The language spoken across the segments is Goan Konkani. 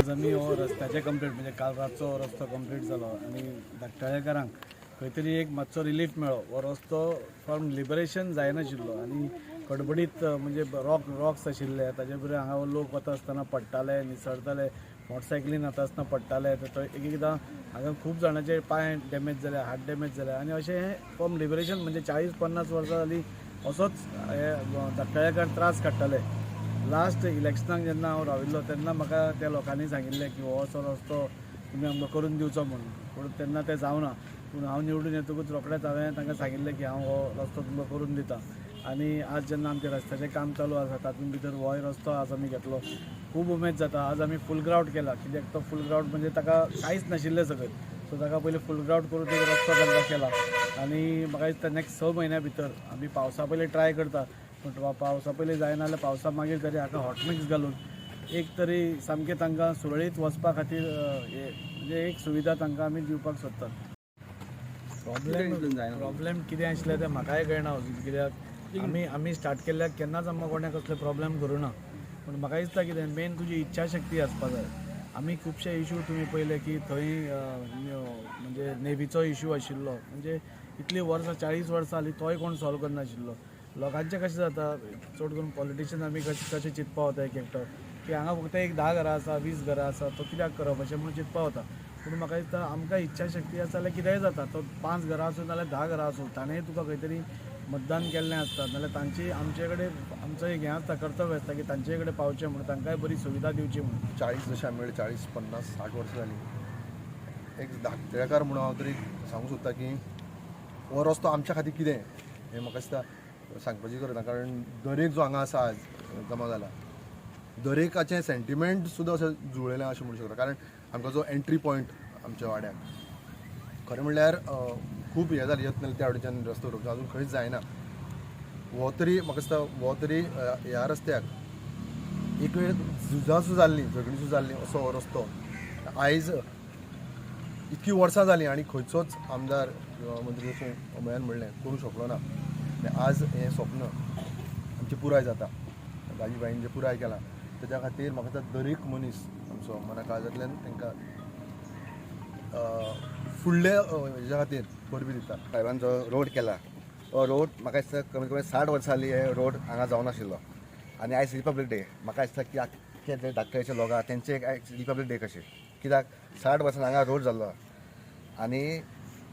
आज आमी हो रस्त्याचें कंप्लीट, म्हणजे काल रातचो हो रस्तो कंप्लीट जालो आनी धाकटाळेकारांक खंय तरी एक मातसो रिलीफ मेळ्ळो. हो रस्तो फ्रॉम लिबरेशन जायनाशिल्लो आनी खडबडीत, म्हणजे रॉक्स आशिल्ले. ताजे बरोबर हांगा लोक वता आसतना पडटाले, निसरताले, मोटरसायकलीन वता आसतना पडटाले. तर एक एकदां हांगा खूब जाणांचे पांय डॅमेज जाले, हात डॅमेज जाले आनी अशें हें फ्रॉम लिबरेशन, म्हणजे 40-50 वर्सां जालीं, असोच हे धाकटाळेकार त्रास काडटाले. लास्ट इलेक्शनाक जेन्ना हांव राविल्लो तेन्ना म्हाका त्या लोकांनी सांगिल्लें की हो असो रस्तो तुमी आमकां करून दिवचो म्हणून, पूण तेन्ना तें जावना. पूण हांव निवडून येतकूच रोखडेंच हांवें तांकां सांगिल्लें की हांव हो रस्तो तुमकां करून दिता. आनी आज जेन्ना आमचें रस्त्याचें काम चालू आसा, तातूंत भितर होय रस्तो आज आमी घेतलो, खूब उमेद जाता. आज आमी फूल ग्रावट केला, कित्याक तो फूल ग्रावट म्हणजे ताका कांयच नाशिल्लें सकयल. सो ताका पयलीं फूल ग्रावट करून एक रस्तो तांकां केला. आनी म्हाका दिसता नेक्स्ट 6 म्हयन्या भितर आमी पावसा पयलीं ट्राय करता, पूण पावसा पयलीं जायना जाल्यार पावसा मागीर तरी हाका हॉटमिक्स घालून एक तरी सामकें तांकां सुरळीत वचपा खातीर हे म्हणजे एक सुविधा तांकां आमी दिवपाक सोदतात. प्रॉब्लेम प्रॉब्लेम कितें आशिल्लें तें म्हाकाय कळना अजून, कित्याक आमी आमी स्टार्ट केल्ल्याक केन्नाच आमकां कोणें कसले प्रॉब्लेम करूं ना. पूण म्हाका दिसता कितें, मेन तुजी इच्छा शक्ती आसपा जाय. आमी खुबशे इशू तुमी पळयले की थंय म्हणजे नेवीचो इशू आशिल्लो, म्हणजे इतलीं वर्सां, 40 वर्सां जालीं, तोय कोण सॉल्व करनाशिल्लो. लोकांचें कशें जाता, चड करून पॉलिटिशियन आमी कशें कशें चिंतपा वता एक एकटो की हांगा फक्त एक 10 घरां आसा, 20 घरां आसा, तो कित्याक करप अशें म्हणून चिंतपा वता. पूण म्हाका दिसता आमकां इच्छा शक्ती आसा जाल्यार कितेंय जाता. तो पांच घरां आसूं नाल्यार 10 घरां आसूं, ताणें तुका खंय तरी मतदान केल्लें आसता, नाल्यार तांची आमचे कडेन आमचो एक हें आसता, कर्तव्य आसता की तांचे कडेन पावचें म्हणून, तांकांय बरी सुविधा दिवची म्हणून. 40, जशें आमी म्हणलें, 40, 50, 60 वर्सां जालीं. एक धाकटेकार म्हणून हांव तरी सांगूंक सोदता की हो रस्तो आमच्या खातीर कितें हें म्हाका दिसता सांगपाची गरज ना, कारण दरेक जो हांगा आसा आज जमा जाला, दरेकाचें सेंटिमेंट सुद्दां अशें जुळलेलें अशें म्हणू शकता. कारण आमकां जो एंट्री पॉयंट आमच्या वाड्याक, खरें म्हणल्यार खूब हें जालें, यत्न त्या वटेच्यान रस्तो करपाचो, अजून खंयच जायना. हो तरी म्हाका दिसता हो तरी ह्या रस्त्याक एक वेळ झुजां सुद्दां जाल्लीं, झगडीं सुद्दां जाल्लीं, असो हो रस्तो. आयज इतकीं वर्सां जालीं आनी खंयचोच आमदार किंवा मंत्री, जशें अमयान म्हणलें, करूंक शकलो ना. आनी आज हें स्वप्न आमचें पुराय जाता, दाजी भाईन जें पुराय केलां, तेज्या खातीर म्हाका दिसता दरेक मनीस आमचो मना काळजांतल्यान तांकां फुडले हेज्या खातीर परबीं दिता. साहेबान जो रोड केला हो रोड, म्हाका दिसता कमीत कमी 60 वर्सां जाली हे रोड हांगा जावनाशिल्लो. आनी आयज रिपब्लीक डे, म्हाका दिसता की आख्खे जे धाकटेचे लोक आहा तेंचे एक आयज रिपब्लीक डे कशें, कित्याक 60 वर्सां हांगा रोड जाल्लो. आनी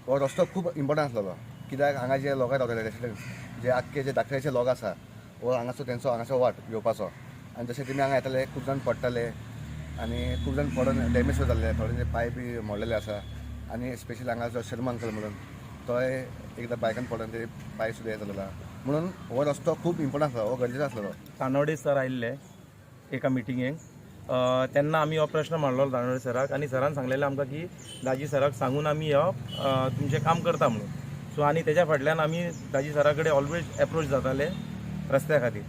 हो रस्तो खूब इम्पोर्टंट आसलेलो, कित्याक हांगा जे लोक रावताले, रेसिडंट्स, जे आख्खे जे धाकटेचे लोक आसा, हो हांगासर तेंचो हांगासर वाट येवपाचो. आनी जशें तुमी हांगा येताले, खूब जाण पडटाले आनी खूब जाण पडून डॅमेज सुद्दां जाल्ले, थोडे पांय बी मोडलेले आसा. आनी स्पेशली हांगा जो शर्मा अंकल म्हणून, तोय एकदां बायकान पडून ते पांय सुद्दां हें जालेलो आहा. म्हणून हो रस्तो खूब इम्पोर्टंट आसलो, हो गरजेचो आसलेलो. तानवडे सर आयिल्ले एका मिटिंगेक, तेन्ना आमी हो प्रश्न मांडलो तानवडे सराक आनी सरान सांगलेलें आमकां की दाजी सराक सांगून आमी हो तुमचें काम करता म्हणून. सो आनी तेज्या फाटल्यान आमी दाजी सरा कडेन ऑलवेज एप्रोच जाताले रस्त्या खातीर.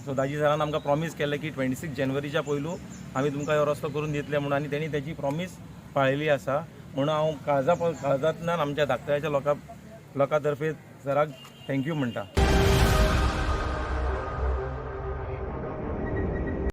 सो दाजी सरान आमकां प्रॉमीस केल्लें की 26 जानेवारीच्या पयलू आमी तुमकां हो रस्तो करून दितले म्हणून आनी तेणी तेजी प्रॉमीस पाळिल्ली आसा. म्हणून हांव काळजांतल्यान आमच्या धाकट्याच्या लोकां तर्फे सराक thank you म्हणटा.